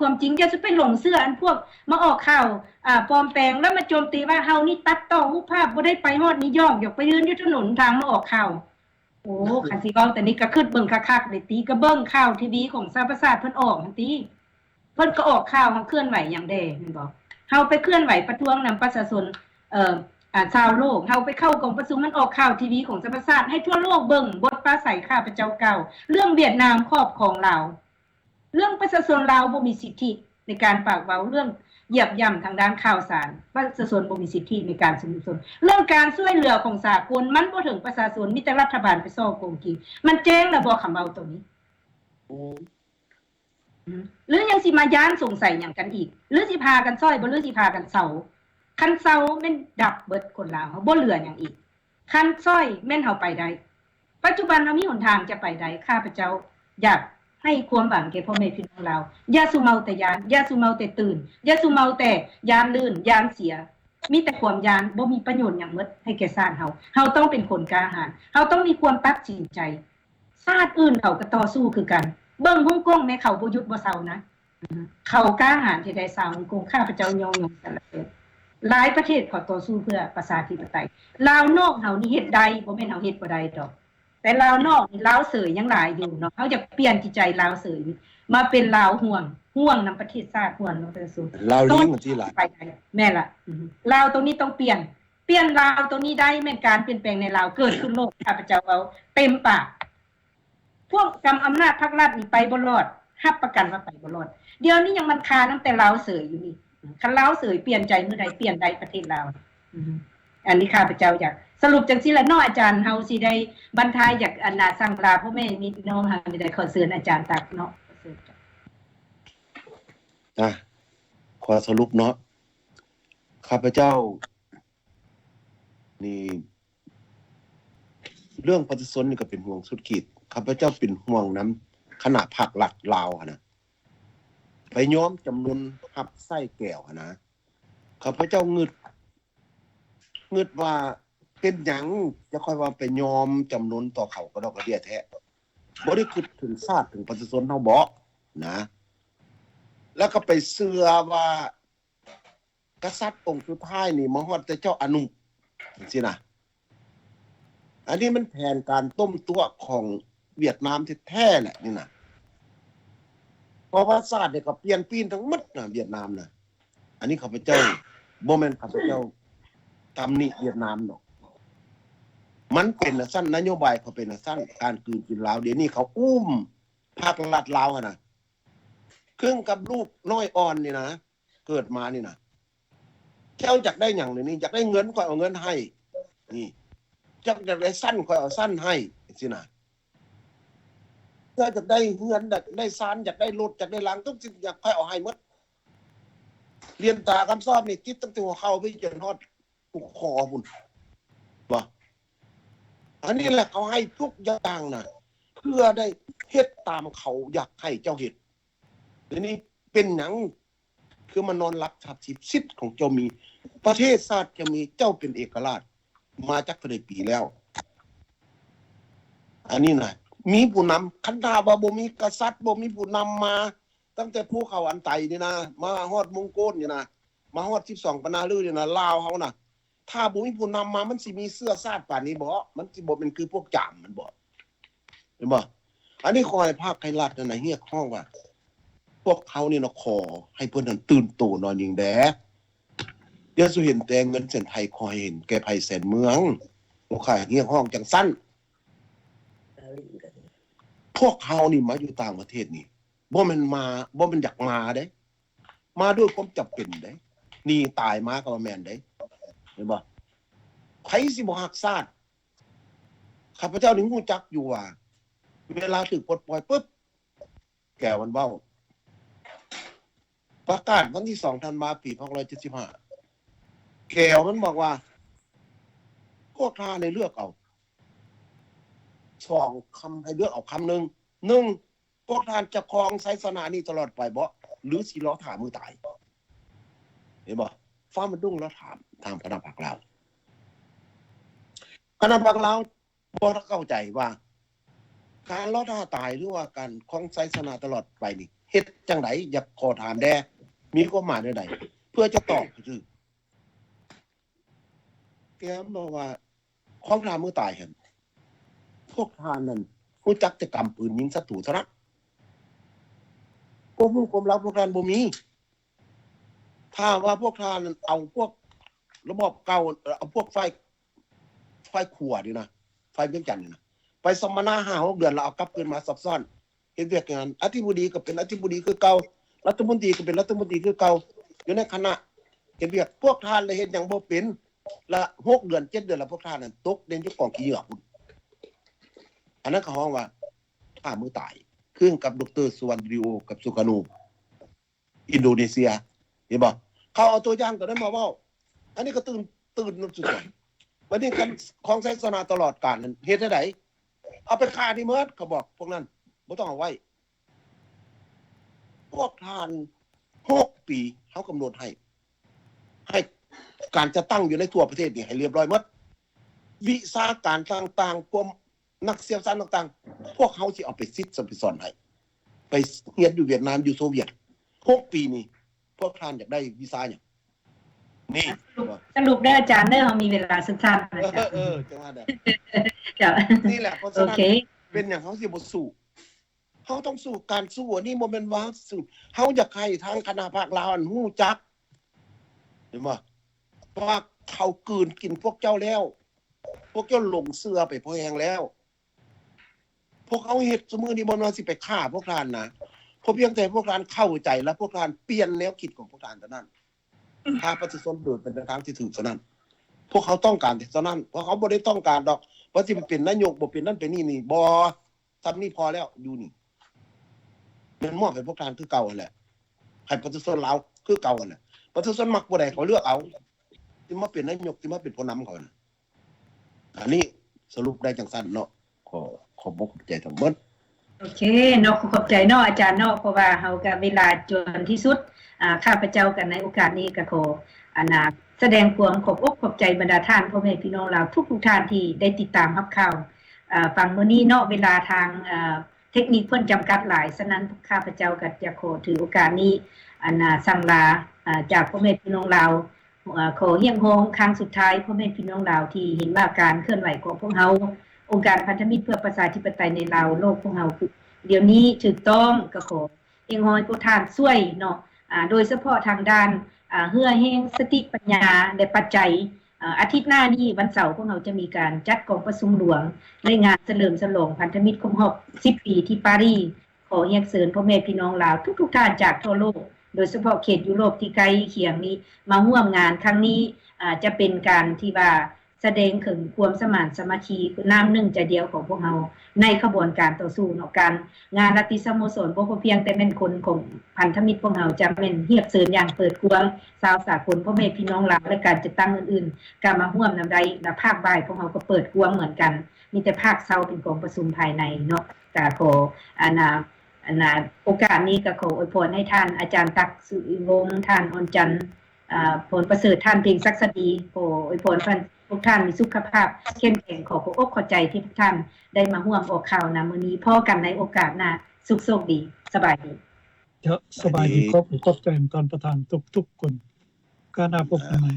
ຄວາມຈິງ. ຢ່າຊິໄປຫຼົງເຊື່ອອັນພວກມາອອກຂ່າວ ອາ ປອມແປງ ແລ້ວມາໂຈມຕີວ່າເຮົານີ້ຕັດຕໍ່ຮູບພາບ ບໍ່ໄດ້ໄປຮອດນິວຢອກ ຢາກໄປຢືນຢູ່ຖະໜົນທາງມາອອກຂ່າວ. ໂອ້ ຄັນຊິເວົ້າແຕ່ນີ້ກໍຄິດເບິ່ງຄັກໆເດ້ຕິ ກໍເບິ່ງຂ່າວທີວີຂອງສະຫະປະຊາຊາດເພິ່ນອອກຫັ້ນຕິ ເພິ່ນກໍອອກຂ່າວ ເຮົາເຄື່ອນໄຫວຫຍັງແດ່ແມ່ນບໍ່? ເຮົາໄປເຄື່ອນໄຫວປະທ້ວງນຳປະຊາຊົນ ເອີ ອາ ຊາວໂລກ ເຮົາໄປເຂົ້າກອງປະຊຸມ ມັນອອກຂ່າວທີວີຂອງສະຫະປະຊາຊາດ ໃຫ້ທົ່ວໂລກເບິ່ງບົດປາໄສຂ້າພະເຈົ້າກ່າວ ເລື່ອງຫວຽດນາມຄອບຄອງລາວ ເລື່ອງປະຊາຊົນລາວບໍ່ມີສິດທິໃນການປາກເວົ້າ ເລື່ອງຢຽບຢ່ຳທາງດ້ານຂ່າວສານ ປະຊາຊົນບໍ່ມີສິດທິໃນການຊຸມນຸມຊົນ ເລື່ອງການຊ່ວຍເຫຼືອຂອງສາກົນ ມັນບໍ່ເຖິງປະຊາຊົນ ມີແຕ່ລັດຖະບານໄປສໍ້ໂກງກິນ. ມັນແຈ້ງແລ້ວບໍ່ ຄຳເວົ້າໂຕນີ້? ອືມ ອືມ ຫຼືຍັງຊິມາຢ້ານສົງໄສຫຍັງກັນອີກ? ຫຼືຊິພາກັນຊ່ອຍບໍ່ ຫຼືຊິພາກັນເຊົາ? ຄັນເຊົາແມ່ນດັບເບິດ ຄົນລາວເຮົາບໍ່ເຫຼືອຫຍັງອີກ. ຄັນຊ່ອຍແມ່ນເຮົາໄປໄດ້. ປັດຈຸບັນເຮົາມີຫົນທາງຈະໄປໄດ້. ຂ້າພະເຈົ້າຢາກໃຫ້ຄວາມຫວັງແກ່ພໍ່ແມ່ພີ່ນ້ອງລາວ. ຢ່າສູ່ເມົາແຕ່ຢ້ານ, ຢ່າສູ່ເມົາແຕ່ຕື່ນ, ຢ່າສູ່ເມົາແຕ່ຢ້ານລື່ນ, ຢ້ານເສຍ. ມີແຕ່ຄວາມຢ້ານ, ບໍ່ມີປະໂຫຍດຫຍັງໝົດໃຫ້ແກ່ຊາດເຮົາ. ເຮົາຕ້ອງເປັນຄົນກ້າຫານ. ເຮົາຕ້ອງມີຄວາມຕັດສິນໃຈ. ຊາດອື່ນເຂົາກໍຕໍ່ສູ້ຄືກັນ. ເບິ່ງຮົງກົງແມ້ ເຂົາບໍ່ຢຸດບໍ່ເຊົານະ. ເຂົາກ້າຫານເຮັດໃຫ້ຊາວຮົງກົງ ຂ້າພະເຈົ້າຍ້ອງຍໍສັນລະເສີນ. ຫຼາຍປະເທດເຂົາຕໍ່ສູ້ເພື່ອປະຊາທິປະໄຕ. ລາວນອກເຮົານີ້ເຮັດໄດ້, ບໍ່ແມ່ນເຮົາເຮັດບໍ່ໄດ້ດອກ. ແຕ່ລາວນອກນີ້ ລາວເສີຍຍັງຫຼາຍຢູ່ເນາະ. ເຮົາຢາກປ່ຽນຈິດໃຈລາວເສີຍນີ້ ມາເປັນລາວຮ່ວງ, ຮ່ວງນຳປະເທດຊາດ, ຮ່ວງນຳປະຊາຊົນ. ລາວລີງມັນທີ່ຫຼາຍ. ແມ່ນລະ. ອື ລາວໂຕນີ້ຕ້ອງປ່ຽນ. ປ່ຽນລາວໂຕນີ້ໄດ້ ແມ່ນການປ່ຽນແປງໃນລາວເກີດຂຶ້ນໂລດ. ຂ້າພະເຈົ້າເວົ້າເຕັມປາກ. ພວກກຳອຳນາດພັກລັດນີ້ໄປບໍ່ລອດ, ຮັບປະກັນວ່າໄປບໍ່ລອດ. ດຽວນີ້ຍັງມັນຄານຳແຕ່ລາວເສີຍຢູ່ນີ້. ຄັນລາວເສີຍປ່ຽນໃຈມື້ໃດ ປ່ຽນໄດ້ປະເທດລາວ. ອື ອັນນີ້ຂ້າພະເຈົ້າຢາກສະຫຼຸບຈັ່ງຊີ້ລະເນາະ ອາຈານ. ເຮົາຊິໄດ້ບັນທາຍ ຢາກອັນນ່າ ສັ່ງລາພໍ່ແມ່ພີ່ນ້ອງເຮົານີ້ໄດ້. ຂໍເຊີນອາຈານຕັກເນາະ. ອ່ະ ຂໍສະຫຼຸບເນາະ ຂ້າພະເຈົ້າ ນີ້ ເລື່ອງປະຊາຊົນນີ້ກໍເປັນຫ່ວງສຸດຂີດ. ຂ້າພະເຈົ້າເປັນຫ່ວງນຳຄະນະພັກລັດລາວຫັ້ນນະ ໄປຍອມຈຳນົນຮັບໃຊ້ແກວຫັ້ນນະ. ຂ້າພະເຈົ້າງຶດ, ງຶດວ່າເປັນຫຍັງຈະຄ່ອຍວ່າໄປຍອມຈຳນົນຕໍ່ເຂົາກະດອກກະເດຍແທ້? ບໍ່ໄດ້ຄິດເຖິງຊາດເຖິງປະຊາຊົນເຮົາບໍນະ? ແລ້ວກໍໄປເຊື່ອວ່າ ກະສັດອົງສຸດທ້າຍນີ້ມາຮອດແຕ່ເຈົ້າອະນຸ ຈັ່ງຊີ້ນະ. ອັນນີ້ມັນແຜນການຕົ້ມຕົວະຂອງຫວຽດນາມແທ້ໆແຫຼະນີ້ນະ. ປະຫວັດສາດນີ້ກໍປ່ຽນປີ້ນທັງໝົດນະ ຫວຽດນາມນະ. ອັນນີ້ຂ້າພະເຈົ້າ ບໍ່ແມ່ນຂ້າພະເຈົ້າຕຳໜິຫວຽດນາມດອກ. ມັນເປັນຈັ່ງຊັ້ນ, ນະໂຍບາຍເຂົາເປັນຈັ່ງຊັ້ນ, ການກືນກິນລາວ. ດຽວນີ້ເຂົາອຸ້ມພັກລັດລາວຫັ້ນນະ ຄືກັບລູກນ້ອຍອ່ອນນີ້ນະ. ເກີດມານີ້ນະ ເຈົ້າຢາກໄດ້ຫຍັງດຽວນີ້? ຢາກໄດ້ເງິນ ຂ້ອຍເອົາເງິນໃຫ້ ນີ້ ເຈົ້າຢາກໄດ້ຊັ້ນ ຂ້ອຍເອົາຊັ້ນໃຫ້ ຈັ່ງຊີ້ນະ. ເຈົ້າຢາກໄດ້ເຮືອນ ຢາກໄດ້ຊານ ຢາກໄດ້ລົດ ຢາກໄດ້ລາງ ທຸກສິ່ງທຸກຢ່າງ ຂ້ອຍເອົາໃຫ້ໝົດ. ຫຼຽນຕາຄຳຊອບນີ້ ຕິດຕັ້ງແຕ່ຫົວເຂົ່າໄປຈົນຮອດຫົວຄໍພຸ້ນ ບໍ່? ອັນນີ້ແຫຼະ ເຂົາໃຫ້ທຸກຢ່າງນະ ເພື່ອໄດ້ເຮັດຕາມເຂົາຢາກໃຫ້ເຈົ້າເຮັດ. ດຽວນີ້ເປັນຫຍັງຄືມານອນຫຼັບທັບສິບ? ສິດຂອງເຈົ້າມີ, ປະເທດຊາດເຈົ້າມີ, ເຈົ້າເປັນເອກະລາດມາຈັກເທົ່າໃດປີແລ້ວ? ອັນນີ້ນະ ມີຜູ້ນຳ, ຄັນຖ້າວ່າບໍ່ມີກະສັດ, ບໍ່ມີຜູ້ນຳມາ, ຕັ້ງແຕ່ພູເຂົາອັນໄຕນີ້ນະ, ມາຮອດມົງໂກນນີ້ນະ, ມາຮອດສິບສອງປະນາລືນີ້ນະ, ລາວເຮົານະ, ຖ້າບໍ່ມີຜູ້ນຳມາ ມັນຊິມີເຊື້ອຊາດປານນີ້ບໍ? ມັນຊິບໍ່ແມ່ນຄືພວກຈາມມັນບໍ? ເຫັນບໍ່? ອັນນີ້ຂໍໃຫ້ພາກໃຫ້ລັດນັ້ນນະ ຮຽກຮ້ອງວ່າ ພວກເຮົານີ້ນະ ຂໍໃຫ້ເພິ່ນນັ້ນຕື່ນໂຕໜ້ອຍໜຶ່ງແດ່. ຢ່າສູ່ເຫັນແຕ່ເງິນແສນໄທ, ຂໍໃຫ້ເຫັນແກ່ໄພແສນເມືອງ. ພວກຂ້າຮຽກຮ້ອງຈັ່ງຊັ້ນ. ພວກເຮົານີ້ມາຢູ່ຕ່າງປະເທດນີ້ ບໍ່ແມ່ນມາ, ບໍ່ແມ່ນຢາກມາເດ້. ມາດ້ວຍຄວາມຈຳເປັນເດ້. ໜີຕາຍມາກໍບໍ່ແມ່ນເດ້. ເຫັນບໍ່? ໃຜຊິບໍ່ຮັກຊາດ? ຂ້າພະເຈົ້ານີ້ຮູ້ຈັກຢູ່ວ່າ ເວລາຖືກປົດປ່ອຍປຶບ ແກວມັນເວົ້າ ປະກາດວັນທີສອງທັນວາ ປີພັນເກົ້າຮ້ອຍເຈັດສິບຫ້າ ແກວມັນບອກວ່າ ພວກທ່ານໃຫ້ເລືອກເອົາສອງຄຳ, ໃຫ້ເລືອກເອົາຄຳໜຶ່ງ, ໜຶ່ງ ພວກທ່ານຈະຄອງໄຊຊະນະນີ້ຕະຫຼອດໄປບໍ ຫຼື ຊິລໍຖ້າມື້ຕາຍ? ເຫັນບໍ່? ຟ້າມະດຸງລາວຖາມ ຖາມຄະນະພັກລາວ. ຄະນະພັກລາວບໍ່ເຂົ້າໃຈວ່າ ການລໍຖ້າຕາຍ ຫຼືວ່າການຄອງໄຊຊະນະຕະຫຼອດໄປນີ້ ເຮັດຈັ່ງໃດ? ຢາກຂໍຖາມແດ່ ມີຄວາມໝາຍແນວໃດ? ເພື່ອຈະຕອບຊື່ໆ. ແກບອກວ່າ ຂອງທ່ານມື້ຕາຍຫັ້ນ ພວກທ່ານນັ້ນຮູ້ຈັກແຕ່ກຳປືນຍິງສັດຕູເທົ່ານັ້ນ. ຄວາມຮູ້ຄວາມລັບພວກທ່ານບໍ່ມີ. ຖ້າວ່າພວກທ່ານນັ້ນເອົາພວກລະບອບເກົ່າ ເອົາພວກຝ່າຍ ຝ່າຍຂວານີ້ນະ ຝ່າຍວຽງຈັນນີ້ນະ ໄປສຳມະນາຫ້າຫົກເດືອນ ແລ້ວເອົາກັບຄືນມາຊັບຊ້ອນ ເຮັດວຽກງານ ອະທິບໍດີກໍເປັນອະທິບໍດີຄືເກົ່າ, ລັດຖະມົນຕີກໍເປັນລັດຖະມົນຕີຄືເກົ່າ ຢູ່ໃນຄະນະເຮັດວຽກ. ພວກທ່ານລະເຮັດຫຍັງບໍ່ເປັນ ລະຫົກເດືອນເຈັດເດືອນ ລະພວກທ່ານນັ້ນຕົກໃນຢູ່ກອງຂີ້ເຫຍື້ອພຸ້ນ. ອັນນັ້ນເຂົາຮ້ອງວ່າ ຖ້າມື້ຕາຍ ຄືກັບ ດຣ. ສຸວັນ ດຣີໂອ ກັບ ສຸການູ ອິນໂດເນເຊຍ ເຫັນບໍ່? ເຂົາເອົາຕົວຢ່າງຕົວນັ້ນມາເວົ້າ. ອັນນີ້ກໍຕື່ນ ຕື່ນນຳສຸດຍອດ. ບັດນີ້ຄັນຂອງໄຊຊະນະຕະຫຼອດການນັ້ນ ເຮັດແນວໃດ? ເອົາໄປຂ້ານີ້ໝົດ ເຂົາບອກພວກນັ້ນ ບໍ່ຕ້ອງເອົາໄວ້. ພວກທ່ານ ຫົກປີ ເຮົາກຳນົດໃຫ້ ໃຫ້ການຈັດຕັ້ງຢູ່ໃນທົ່ວປະເທດນີ້ໃຫ້ລຽບຮ້ອຍໝົດ. ວິຊາການຕ່າງໆ ພວກນັກຊ່ຽວຊານຕ່າງໆ ພວກເຮົາຊິເອົາໄປສິດ ຊິໄປສອນໃຫ້ ໄປຮຽນຢູ່ຫວຽດນາມ ຢູ່ໂຊວຽດ ຫົກປີນີ້ ພວກທ່ານຢາກໄດ້ວິຊາຫຍັງ? ນີ້ ສະຫຼຸບ ສະຫຼຸບເດີອາຈານເດີ ເຮົາມີເວລາສັ້ນໆ ເອີ ເອີ ຈັ່ງວ່າແຫຼະ ເຈົ້າ ນີ້ແຫຼະ ເພາະສະນັ້ນ ໂອເຄ ເປັນຫຍັງເຮົາຊິບໍ່ສູ້? ເຮົາຕ້ອງສູ້. ການສູ້ອັນນີ້ບໍ່ແມ່ນວ່າສູ້ ເຮົາຢາກໃຫ້ທາງຄະນະພັກລາວຫັ້ນຮູ້ຈັກ ເຫັນບໍ່ ວ່າເຂົາກືນກິນພວກເຈົ້າແລ້ວ ພວກເຈົ້າຫຼົງເຊື່ອໄປພໍແຮງແລ້ວ. ພວກເຮົາເຮັດຊຸມື້ນີ້ບໍ່ແມ່ນວ່າຊິໄປຂ້າພວກທ່ານນະ ເພາະພຽງແຕ່ພວກທ່ານເຂົ້າໃຈ ແລະ ພວກທ່ານປ່ຽນແນວຄິດຂອງພວກທ່ານເທົ່ານັ້ນ. ຖ້າປະຊາຊົນເດີນໄປໃນທາງທີ່ຖືກເທົ່ານັ້ນ ພວກເຮົາຕ້ອງການແຕ່ເທົ່ານັ້ນ. ພວກເຮົາບໍ່ໄດ້ຕ້ອງການດອກວ່າຊິໄປເປັນນາຍົກ ບໍ່ເປັນນັ້ນເປັນນີ້ນີ້ ບໍ່. ສ່ຳນີ້ພໍແລ້ວ ຢູ່ນີ້ແມ່ນມອບໃຫ້ພວກທ່ານຄືເກົ່າຫັ້ນແຫຼະ ໃຫ້ປະຊາຊົນລາວຄືເກົ່າຫັ້ນແຫຼະ. ປະຊາຊົນມັກຜູ້ໃດເຂົາເລືອກເອົາ ທີ່ມາເປັນນາຍົກ ທີ່ມາເປັນຜູ້ນຳເຂົານະ. ອັນນີ້ສະຫຼຸບໄດ້ຈັ່ງຊັ້ນເນາະ. ຂໍຂອບອົກຂອບໃຈທັງໝົດ. ໂອເຄເນາະ ຂໍຂອບໃຈເນາະອາຈານເນາະ ເພາະວ່າເຮົາກະເວລາຈົນທີ່ສຸດ. ອາ ຂ້າພະເຈົ້າກະໃນໂອກາດນີ້ກະຂໍ ອັນນາ ສະແດງຄວາມຂອບອົກຂອບໃຈບັນດາທ່ານພໍ່ແມ່ພີ່ນ້ອງລາວທຸກໆທ່ານທີ່ໄດ້ຕິດຕາມຮັບຂ່າວ ອາ ຟັງມື້ນີ້ເນາະ. ເວລາທາງ ອາ ເທັກນິກເພິ່ນຈຳກັດຫຼາຍ, ສະນັ້ນ ຂ້າພະເຈົ້າກໍຢາກຂໍຖືໂອກາດນີ້ ອັນນາ ສັ່ງລາ ອາ ຈາກພໍ່ແມ່ພີ່ນ້ອງລາວ. ອາ ຂໍຮຽກຮ້ອງຄັ້ງສຸດທ້າຍ ພໍ່ແມ່ພີ່ນ້ອງລາວທີ່ເຫັນວ່າການເຄື່ອນໄຫວຂອງພວກເຮົາ ອົງການພັນທະມິດເພື່ອປະຊາທິປະໄຕໃນລາວໂລກພວກເຮົາ ດຽວນີ້ຖືກຕ້ອງ ກໍຂໍຮຽກຮ້ອງໃຫ້ພວກທ່ານຊ່ວຍເນາະ ອາ ໂດຍສະເພາະທາງດ້ານ ອາ ເຫື່ອແຮງ ສະຕິປັນຍາ ແລະ ປັດໄຈ. ອາ ອາທິດໜ້ານີ້ ວັນເສົາ ພວກເຮົາຈະມີການຈັດກອງປະຊຸມຫຼວງ ໃນງານສະເຫຼີມສະຫຼອງພັນທະມິດຄົບຮອບສິບປີທີ່ປາຣີ. ຂໍຮຽກເຊີນພໍ່ແມ່ພີ່ນ້ອງລາວທຸກໆທ່ານຈາກທົ່ວໂລກ ໂດຍສະເພາະເຂດຢູໂຣບທີ່ໃກ້ຄຽງນີ້ ມາຮ່ວມງານຄັ້ງນີ້. ອາ ຈະເປັນການທີ່ວ່າສະແດງເຖິງຄວາມສະໝານສາມັກຄີ ນ້ຳໜຶ່ງໃຈດຽວຂອງພວກເຮົາໃນຂະບວນການຕໍ່ສູ້ເນາະ. ການ ງານລາຕີສະໂມສອນບໍ່ພໍພຽງແຕ່ແມ່ນຄົນຂອງພັນທະມິດພວກເຮົາ ຈະແມ່ນຮຽກເຊີນຢ່າງເປີດກວ້າງ ຊາວສາກົນ ພໍ່ແມ່ພີ່ນ້ອງລາວ ແລະ ການຈັດຕັ້ງອື່ນໆ ກໍມາຮ່ວມນຳໄດ້ ແລະ ພາກບ່າຍພວກເຮົາກໍເປີດກວ້າງເໝືອນກັນ ມີແຕ່ພາກເຊົ້າເປັນກອງປະຊຸມພາຍໃນເນາະ. ກໍຂໍ ອັນນາ ອັນນາ ໂອກາດນີ້ກໍຂໍອວຍພອນໃຫ້ທ່ານອາຈານຕັກ ສຸວິວົງ ທ່ານ ອ່ອນຈັນ ອາ ພອນປະເສີດ ທ່ານ ເພັງສັກສະດີ ຂໍອວຍພອນໃຫ້ພວກທ່ານມີສຸຂະພາບເຂັ້ມແຂງ. ຂໍຂອບອົກຂອບໃຈທີ່ພວກທ່ານໄດ້ມາຮ່ວມອອກຂ່າວນຳມື້ນີ້. ພໍ້ກັນໃນໂອກາດໜ້າ. ສຸກໂຊກດີ. ສະບາຍດີ. ເຈົ້າ ສະບາຍດີ. ຂອບ ຂອບໃຈທ່ານປະທານທຸກໆຄົນ. ໂອກາດໜ້າພົບກັນໃໝ່.